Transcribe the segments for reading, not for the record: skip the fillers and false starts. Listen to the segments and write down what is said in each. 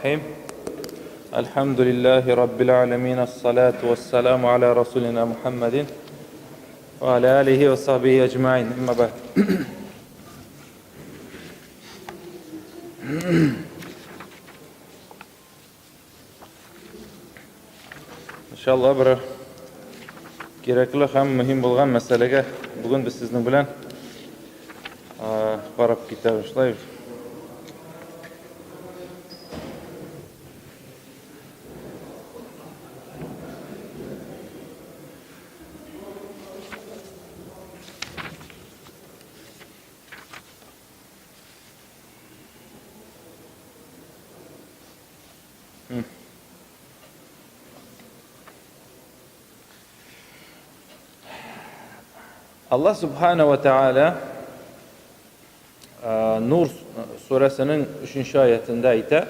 الرحيم. الحمد لله رب العالمين الصلاة والسلام على رسولنا محمد وعلى آله وصحبه أجمعين أما بعد. Иншалла бер кирәкле һәм мөһим булган мәсьәләгә бүген без сезнең белән карап китәбез. Шулай бит? Аллаһ Субхана ва Тааля Нур сүрәсенең 3 аятында әйтә: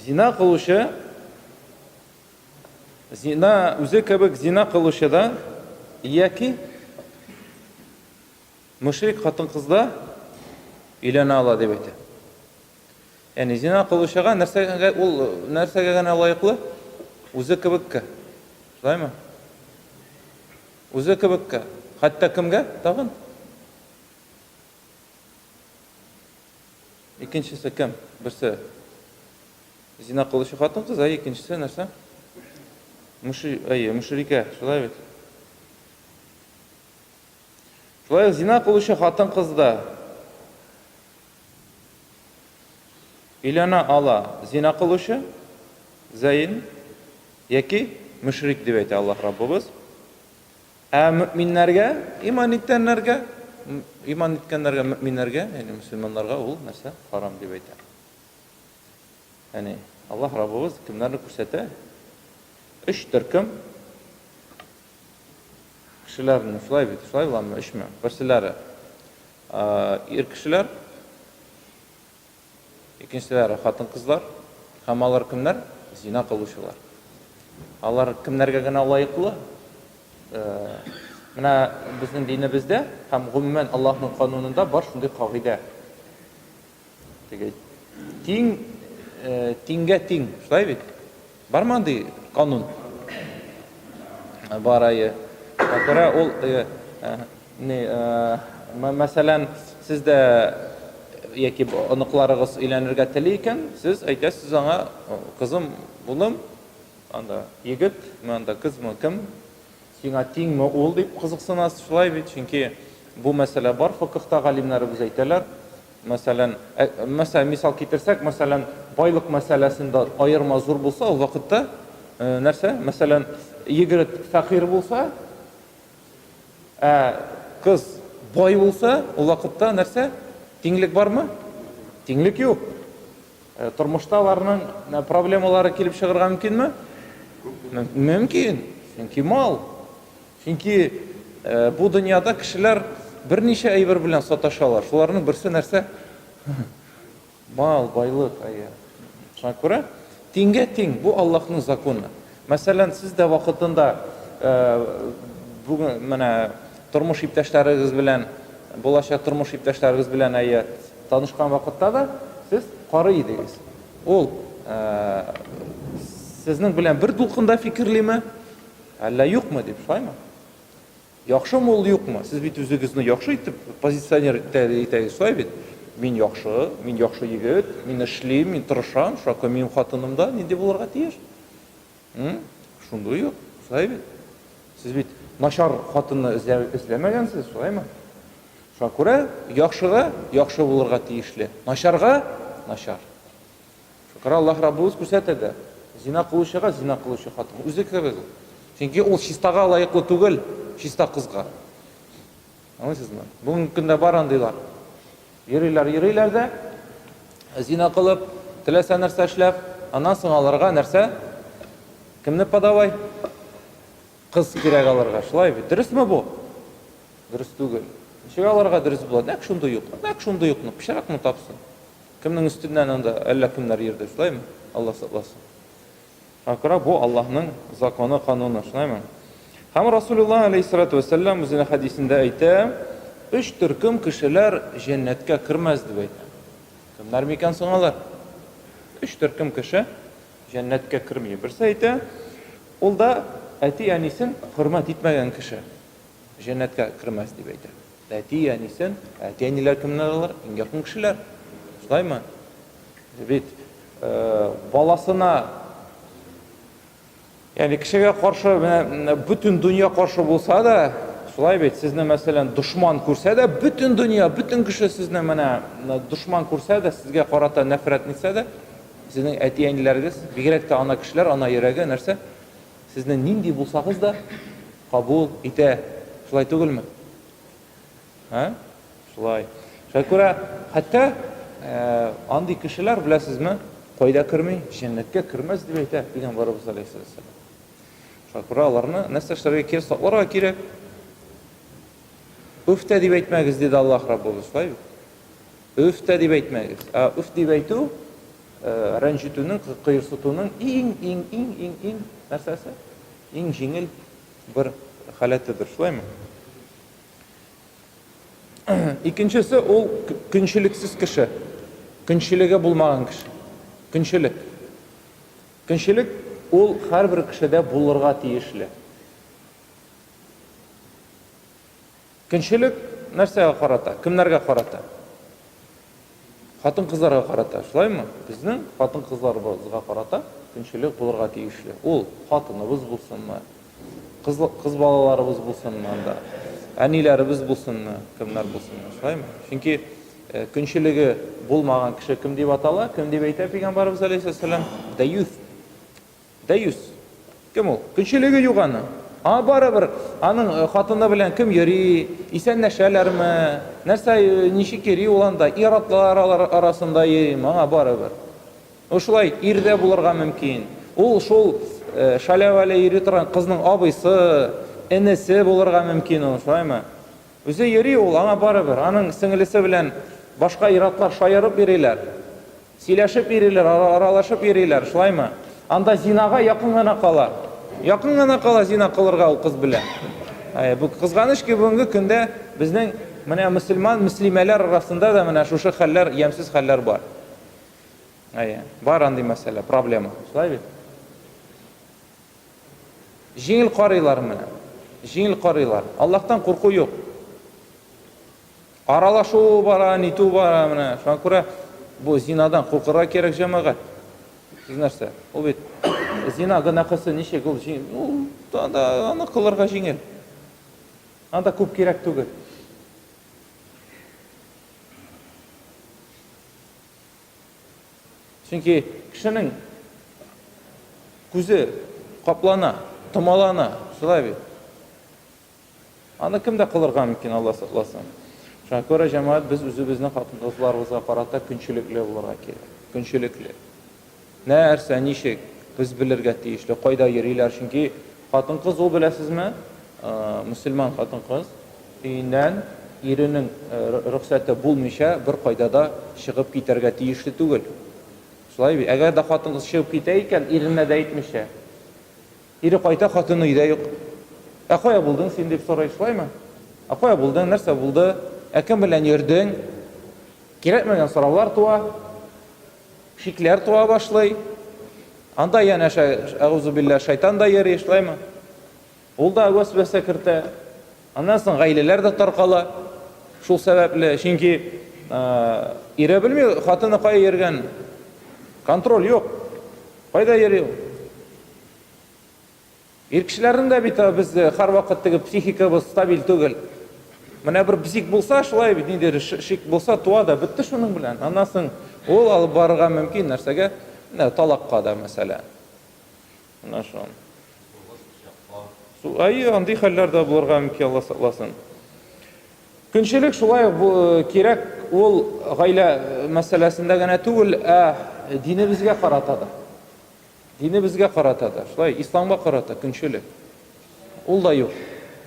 Зина кылучы зина үзе кебек зина кылучы да яки мөшрик хатын-кыз да өйләнә ала дип әйтә. Ягъни зина кылучыга нәрсәгә ул нәрсәгә генә лаеклы? Үзе кебеккә. Шулаймы? Үзе кебеккә. Хәтта кемгә? Тагын. Икенчесе кем? Берсе зина кылучы хатын-кыз, ә икенчесе нәрсә? Мөшри, әйе, мөшрикә, шулай бит? Шулай ук зина кылучы хатын-кыз да өйләнә ала зина кылучы, зәин яки мөшрик дип әйтә Аллаһ Раббыбыз. Ә мөэминнәргә, иман иткәннәргә, иман иткәннәргә, мөэминнәргә, ягъни мөселманнарга ул нәрсә харам дип әйтә. Ягъни Аллаһ Раббыбыз кемнәрне күрсәтә? Өч төркем кешеләрне, шулай бит, шулай буламы, өчме? Берселәре ир кешеләр, икенчеләре хатын-кызлар, һәм алар кемнәр? Зина кылучылар. Алар кемнәргә генә лаеклы? Менә безнең динебездә һәм гомумән Аллаһның канунында бар шундый кагыйдә. Теге тиң тиңгә тиң, шулай бит? Бармы андый канун? Бар, әйе. Шуңа күрә ул теге ни, мәсәлән, сез дә яки оныкларыгыз өйләнергә тели икән, сез әйтәсез аңа, кызым, улым, анда егетме, анда кызмы, кем, сиңа тиңме ул дип кызыксынасыз, шулай бит? Чөнки бу мәсьәлә бар, фикһта галимнәребез әйтәләр. Мәсәлән, мәсәлән, мисал китерсәк, мәсәлән, байлык мәсьәләсендә аерма зур булса, ул вакытта нәрсә? Мәсәлән, егет фәкыйрь булса, ә кыз бай булса, ул вакытта нәрсә? Тиңлек бармы? Тиңлек юк. Тормышта аларның проблемалары килеп чыгарга мөмкинме? Мөмкин. Чөнки мал. Чөнки бу дөньяда кешеләр берничә әйбер белән саташалар. Шуларның берсе нәрсә? Мал, байлык, әйе. Шуңа күрә тиңгә тиң, бу Аллаһның законы. Мәсәлән, сез дә вакытында бүген менә тормыш иптәшләрегез белән, булачак тормыш иптәшләрегез белән әйе, танышкан вакытта да сез карый идегез. Ул сезнең белән бер дулкында фикерлиме? Әллә юкмы дип, шулаймы? Яхшымы ул, юкмы? Сез бит үзегезне яхшы итеп позиционер итәгез, шулай бит? Мин яхшы, мин яхшы егет, мин эшлим, мин тырышам, шуңа күрә минем хатыным да нинди булырга тиеш? Шундый ук, шулай бит? Сез бит начар хатынны эзләмәгәнсез, шулаймы? Шуңа күрә яхшыга яхшы булырга тиешле, начарга начар. Шөкер, Аллаһ Раббыбыз күрсәтә дә. Зина кылучыга зина кылучы хатын. Үзе кебек ул. Чөнки ул чистага лаеклы түгел, чиста кызга. Аңлыйсызмы? Бүгенге көндә бар андыйлар. Йөриләр, йөриләр дә, зина кылып, теләсә нәрсә эшләп, аннан соң аларга нәрсә? Кемне подавай? Кыз кирәк аларга. Шулай бит. Дөресме бу? Дөрес түгел. Ничек аларга дөрес була? Нәкъ шундый юк. Нәкъ шундый юкны пычракны тапсын. Кемнең өстеннән анда әллә кемнәр йөрде, шулаймы? Алла сакласын. Шуңа күрә бу Аллаһның законы, кануны, шулаймы? Һәм Расулуллаһ алейһиссалату вәссәлам үзенең хәдисендә әйтә, өч төркем кешеләр җәннәткә кермәс дип әйтә. Кемнәр микән соң алар? Өч төркем кеше җәннәткә керми. Берсе әйтә, ул да әти-әнисен хөрмәт итмәгән кеше җәннәткә кермәс дип әйтә. Әти-әнисен, әти-әниләр кемнәр алар? Иң якын кешеләр. Шулаймы? Бит баласына Ягъни кешегә каршы менә бөтен дөнья каршы булса да, шулай бит, сезне мәсәлән дошман күрсә дә, бөтен дөнья, бөтен кеше сезне менә дошман күрсә дә, сезгә карата нәфрәт итсә дә, сезнең әти-әниләрегез, бигрәк тә ана кешеләр, ана йөрәге нәрсә? Сезне нинди булсагыз да кабул итә. Шулай түгелме? Ә? Шулай. Шуңа күрә хәтта андый кешеләр, беләсезме, кайда керми? Җәннәткә кермәс дип әйтә пәйгамбәребез алейһиссалам. Шуңа күрә аларны нәрсә эшләргә кирәк? Сакларга кирәк. Үф тә дип әйтмәгез, диде Аллаһ Раббыбыз, шулай бит? Үф тә дип әйтмәгез. Ә үф дип әйтү рәнҗетүнең, кыерсытуның иң, иң, иң, иң, иң нәрсәсе? Иң җиңел бер халәтедер, шулаймы? Икенчесе ул көнчелексез кеше. Көнчелеге булмаган кеше. Көнчелек. Көнчелек ул һәрбер кешедә булырга тиешле. Көнчелек нәрсәгә карата? Кемнәргә карата? Хатын-кызларга карата, шулаймы? Безнең хатын-кызларыбызга карата көнчелек булырга тиешле. Ул хатыныбыз булсынмы, кыз, кыз балаларыбыз булсынмы анда, әниләребез булсынмы, кемнәр булсынмы, шулаймы? Чөнки э, көнчелеге булмаган кеше кем дип атала? Кем дип әйтә пәйгамбәребез алейһиссәлам? Дәюс. Дәюс. Кем ул? Көнчелеге юк аның. Аңа барыбер, аның э, хатыны белән кем йөри, исәнләшәләрме, нәрсә, э, ничек йөри ул анда, ир-атлар алар арасында йөриме, аңа барыбер. Ул шулай ирдә булырга мөмкин. Ул шул э, шалявале йөри торган кызның абыйсы, энесе булырга мөмкин ул, шулаймы? Үзе йөри ул, аңа барыбер. Аның сеңелесе белән башка ир-атлар шаярып йөриләр. Сөйләшеп йөриләр, аралашып йөриләр, шулаймы? Анда зинага якын гына кала. Якын гына кала зина кылырга ул кыз белән. Әй, бу кызганыч ки, бүгенге көндә безнең менә мөселман, мөслимәләр арасында да менә шушы хәлләр, ямьсез хәлләр бар. Әй, бар андый мәсьәлә, проблема. Шулай бит? Җиңел карыйлар менә. Җиңел карыйлар. Аллаһтан курку юк. Аралашу бара, нитү бара менә. Шуңа күрә бу зинадан куркырга кирәк җәмәгать. Сез нәрсә? Ул бит зина гөнаһысы ничек ул ул анда аны кылырга җиңел. Анда күп кирәк түгел. Чөнки кешенең күзе каплана, томалана, шулай бит. Аны кем дә кылырга мөмкин, Алла сакласын. Шуңа күрә, җәмәгать, без үзебезнең хатын-кызларыбызга карата көнчелекле булырга кирәк. Көнчелекле. Нәрсә, ничек, без белергә тиешле, кайда йөриләр, чөнки хатын-кыз ул беләсезме, мөселман хатын-кыз өеннән иренең рөхсәте булмыйча бер кайда да чыгып китәргә тиешле түгел. Шулай бит? Әгәр дә хатын-кыз чыгып китә икән, иренә дә әйтмичә, Ире кайта, хатыны өйдә юк. Ә кая булдың син, дип сорый, шулаймы? Ә кая булдың, нәрсә булды, ә кем белән йөрдең? Кирәкмәгән сораулар туа, шикләр туа башлый. Анда янәшә, әгъузу билләһ, шайтан да йөри, шулаймы? Ул да вәсвәсә кертә. Аннан соң гаиләләр дә таркала. Шул сәбәпле, чөнки ире белми, хатыны кая йөргән. Контроль юк. Кайда йөри ул? Ир кешеләрнең дә бит без һәрвакыт теге психикабыз стабиль түгел. Менә бер бзик булса, шулай бит, ниндидер шик булса, туа да бетте шуның белән. Аннан соң ул алып барырга мөмкин нәрсәгә? Менә талакка да мәсәлән. Менә шул. Әйе, андый хәлләр дә булырга мөмкин, Алла сакласын. Көнчелек шулай ук э, кирәк ул гаилә э, мәсьәләсендә генә түгел, ә динебезгә карата да. Динебезгә карата да, шулай исламга карата көнчелек. Ул да юк.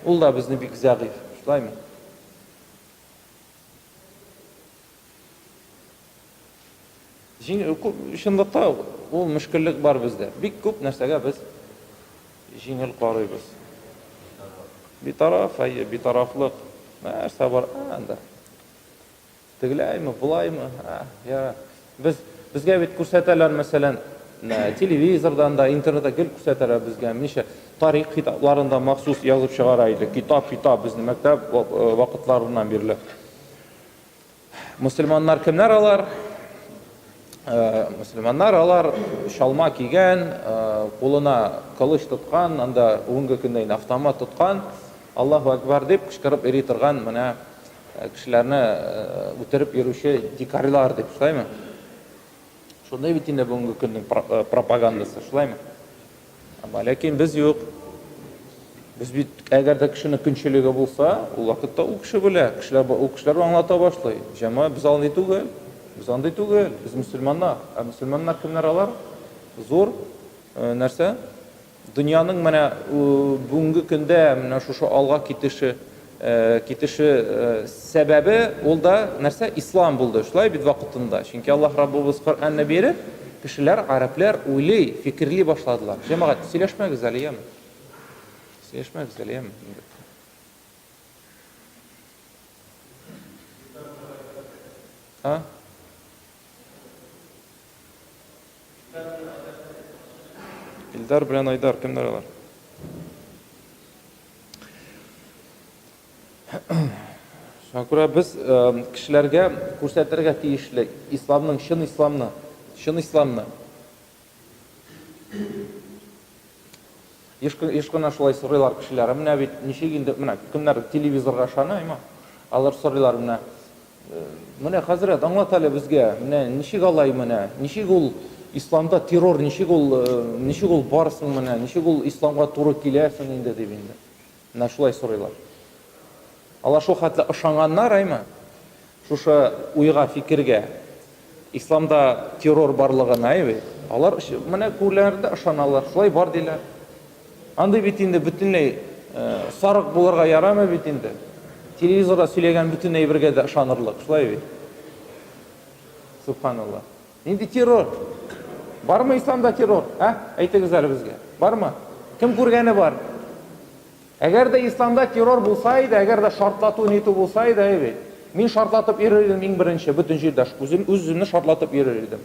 Ул да безне бик зәгыйфь, шулаймы? Чынлыкта ул мөшкеллек бар бездә. Бик күп нәрсәгә без җиңел карыйбыз. Битараф, әйе, битарафлык. Нәрсә бар анда? Тегеләйме, болаймы? Я. Без Безгә бит күрсәтәләр, мәсәлән, телевизордан да, интернетта гел күрсәтәләр безгә. Ничә тарих китапларында махсус язып чыгара иде. Китап, китап безнең мәктәп вакытларыннан бирле. Мөселманнар кемнәр алар? Мөселманнар алар чалма кигән, кулына кылыч тоткан, анда бүгенге көндә инде автомат тоткан, Аллаһу Акбар дип кычкырып йөри торган менә кешеләрне үтереп йөрүче дикарьлар дип, шулаймы? Шундый бит инде бүгенге көннең пропагандасы, шулаймы? Әмма ләкин без юк. Без бит, әгәр дә кешенең көнчелеге булса, ул вакытта ул кеше белә, кешеләр ул кешеләр аңлата башлый. Җәмәгать, без андый түгел. Без андый түгел. Без мөселманнар. Ә мөселманнар кемнәр алар? Зур э, нәрсә? Дөньяның менә бүгенге көндә менә шушы алга китеше, китеше сәбәбе ул да нәрсә? Ислам булды. Шулай бит вакытында. Чөнки Аллаһ Раббыбыз Коръәнне биреп, кешеләр, гарәпләр уйлый, фикерли башладылар. Җәмәгать, сөйләшмәгез әле, яме. Сөйләшмәгез әле, яме. А? Илдар белән Айдар кемнәр алар? Шуңа күрә без э, кешеләргә күрсәтергә тиешле исламның чын исламны, чын исламны. Еш, еш кына шулай сорыйлар кешеләр. Менә бит ничек инде, менә кемнәр телевизорга ышана, әйме? Алар сорыйлар менә Менә, хәзрәт, аңлат әле безгә, менә ничек алай менә, ничек ул исламда террор, ничек ул, ничек ул бар соң менә, ничек ул исламга туры килә соң инде дип инде. Менә шулай сорыйлар. Алар шул хәтле ышанганнар, әйме? Шушы уйга, фикергә. Исламда террор барлыгына, әйе бит? Алар менә күрләрендә ышаналар, шулай бар диләр. Андый бит инде бөтенләй сарык булырга ярамый бит инде. Телевизорда сөйләгән бөтен әйбергә дә ышанырлык, шулай бит? Субханалла. Нинди террор? Бармы исламда террор? Ә? Әйтегез әле безгә. Бармы? Кем күргәне бар? Әгәр дә исламда террор булса иде, әгәр дә шартлату нитү булса иде, әй бит. Мин шартлатып йөрер идем иң беренче, бөтен җирдә үзем үз-үземне шартлатып йөрер идем.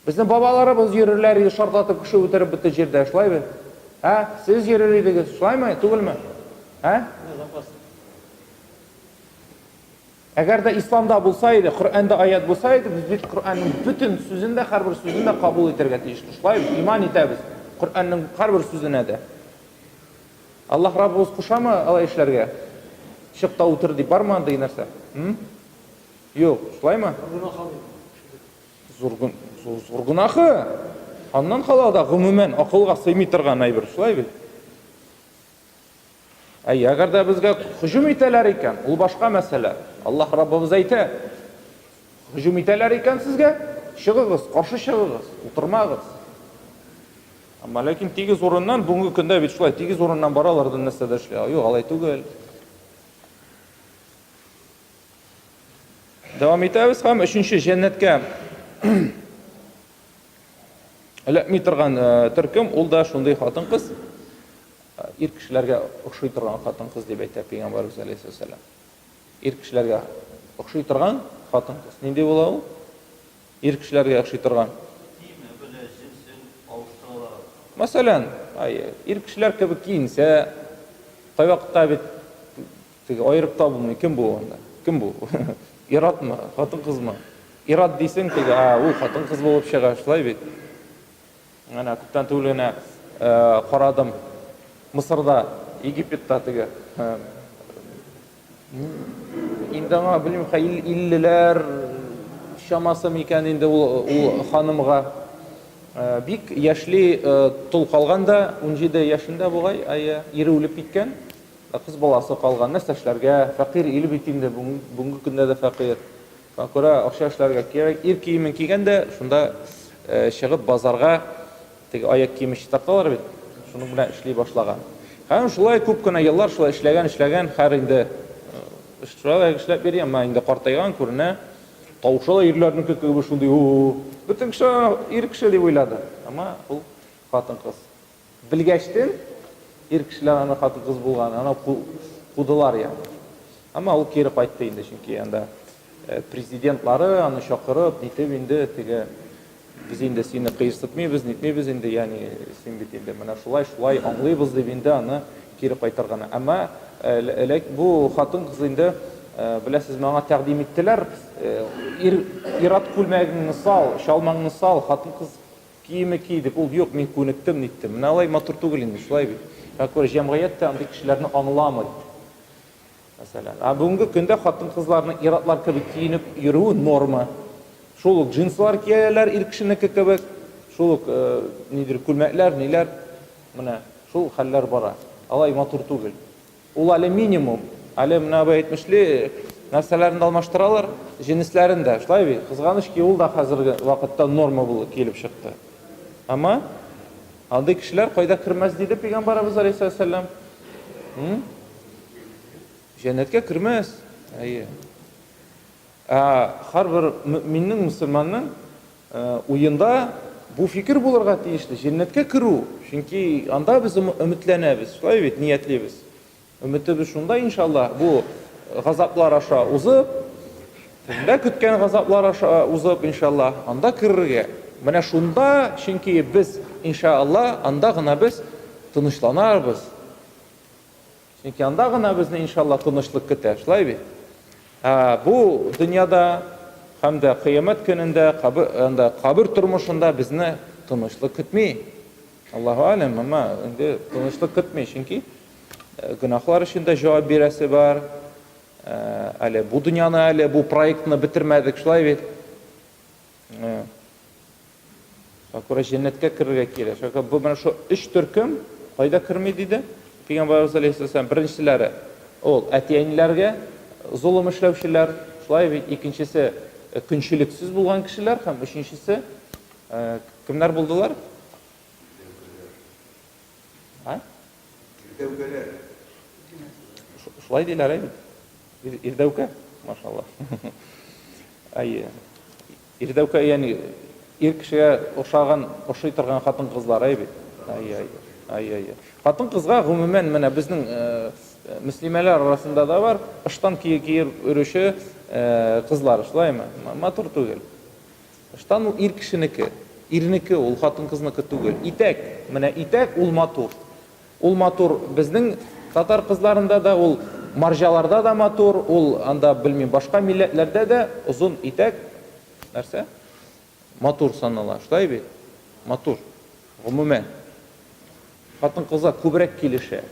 Безнең бабаларыбыз йөрерләр иде, шартлатып кеше үтереп бөтен җирдә, шулай бит? Ә? Сез йөрер идегез, шулаймы, түгелме? Ә? Әгәр дә исламда булса иде, Коръәндә аят булса иде, без бит Коръәннең бөтен сүзен дә, һәрбер сүзен дә кабул итәргә тиешле. Шулай бит, иман итәбез Коръәннең һәрбер сүзенә дә. Аллаһ Раббыбыз кушамы алай эшләргә? Чык та үтер дип бармы андый нәрсә? Юк, шулаймы? Зур, зур, зур гөнаһы. Аннан кала да гомумән акылга сыймый торган әйбер, шулай бит? Әй, әгәр дә безгә һөҗүм итәләр икән, ул башка мәсьәлә. Аллаһ Раббыбыз әйтә, һөҗүм итәләр икән сезгә, чыгыгыз, каршы чыгыгыз, утырмагыз. Әмма ләкин тигез урыннан, бүгенге көндә бит шулай, тигез урыннан баралар да нәрсә дә эшли. Юк, алай түгел. Дәвам итәбез һәм өченче җәннәткә эләкми торган э, төркем ул да шундый хатын-кыз э, ир кешеләргә охшый торган хатын-кыз дип әйтә пәйгамбәрбез алейхиссалам. Ир кешеләргә охшый торган хатын-кыз. Нинди була ул? Ир кешеләргә охшый торган. Киеме белән җенсен алыштыралар. Мәсәлән, ир кешеләр кебек киенсә, кайвакытта бит Теге аерып та булмый, кем бу анда? Кем бу? Ир-атмы, хатын-кызмы? Ир-ат дисең, теге, ә, ул хатын-кыз булып чыга, шулай бит. Әнә күптән түгел генә э, карадым. Мысырда, Египетта теге э, инде аңа белмим, иллеләр чамасы микән инде ул, ул ханымга. Э, бик яшьли тол калган да, 17 яшендә бугай, әйе, ире үлеп киткән. Ә кыз баласы калган, нәрсә эшләргә? Фәкыйрь ил бит инде, бүгенге көндә дә фәкыйрь. Шуңа күрә акча эшләргә кирәк. Ир киемен кигән дә, шунда чыгып базарга теге аяк киеме чистарталар бит, шуның белән эшли башлаган. Һәм шулай күп кенә еллар шулай эшләгән, эшләгән, хәр инде шулай эшләп йөри, әмма инде картайган күренә. Тавышы да ирләрнеке кебек шундый, у Бөтен кеше ир кеше дип уйлады. Әмма ул хатын-кыз. Белгәчтен, ир кешеләр аны хатын-кыз булган, аны кудылар ягъни. Әмма ул кире кайтты инде, чөнки анда президентлары аны чакырып, нитеп инде теге без инде сине кыерсытмыйбыз, нитмибез инде, ягъни син бит инде менә шулай, шулай аңлыйбыз дип инде аны кире кайтарган. Әмма ләк бу хатын-кыз инде, беләсезме, аңа тәкъдим иттеләр, ир, ир-ат күлмәгеңне сал, чалмаңны сал, хатын-кыз киеме ки дип, ул юк, мин күнектем, ниттем. Менә алай матур түгел инде, шулай бит. Шуңа күрә җәмгыять тә андый кешеләрне аңламый. Мәсәлән, ә бүгенге көндә хатын-кызларның ир-атлар кебек киенеп йөрүе норма. Шул ук джинсылар кияләр ир кешенеке кебек, шул ук нидер күлмәкләр, ниләр. Менә шул хәлләр бара. Алай матур түгел. Ул әле минимум. Әле менә абый әйтмешли, нәрсәләрен дә алмаштыралар, җенесләрен дә. Шулай бит? Кызганыч ки, ул да хәзерге вакытта норма булып килеп чыкты. Әмма андый кешеләр кайда кермәс диде пәйгамбәребез алейһиссәлам? Җәннәткә кермәс. Әйе. Ә һәрбер мөэминнең, мөселманның уенда бу фикер булырга тиешле, җәннәткә керү. Чөнки анда без өметләнәбез, шулай бит, ниятлибез. Өметебез шунда, иншалла, бу газаплар аша узып, төнлә көткән газаплар аша узып, иншалла, анда керергә. Менә шунда, чөнки без, иншалла, анда гына без тынычланарбыз. Чөнки анда гына безне, иншалла, тынычлык көтә, шулай бит? Ә бу дөньяда һәм дә кыямәт көнендә, анда кабер тормышында безне тынычлык көтми. Аллаһу алем, әмма инде тынычлык көтми, чөнки гөнаһлар өчен дә җавап бирәсе бар. Әле бу дөньяны әле бу проектны бетермәдек, шулай бит? Шуңа күрә җәннәткә керергә кирәк. Шуңа күрә бу менә шул өч төркем кайда керми диде Пәйгамбәребез алейһиссалам. Беренчеләре ул әти-әниләргә золым эшләүчеләр, шулай бит, икенчесе көнчелексез булган кешеләр һәм өченчесе кемнәр булдылар? А? Ирдәүкәләр. Шулай диләр, әй бит. Ирдәүкә, машалла. Әйе. Ирдәүкә, ягъни ир кешегә ошаган, ошый торган хатын-кызлар, әй бит. Әйе, әйе. Әйе, әйе. Хатын-кызга гомумән менә безнең мөслимәләр арасында да бар, ыштан киеп йөрүче кызлар, шулаймы? Матур түгел. Ыштан ул ир кешенеке, ирнеке ул, хатын-кызныкы түгел. Итәк, менә итәк ул матур. Ул матур безнең татар кызларында да, ул марҗаларда да матур, ул анда, белмим, башка милләтләрдә дә озын итәк нәрсә? Матур санала, шулай бит? Матур. Гомумән. Хатын-кызга күбрәк килешә.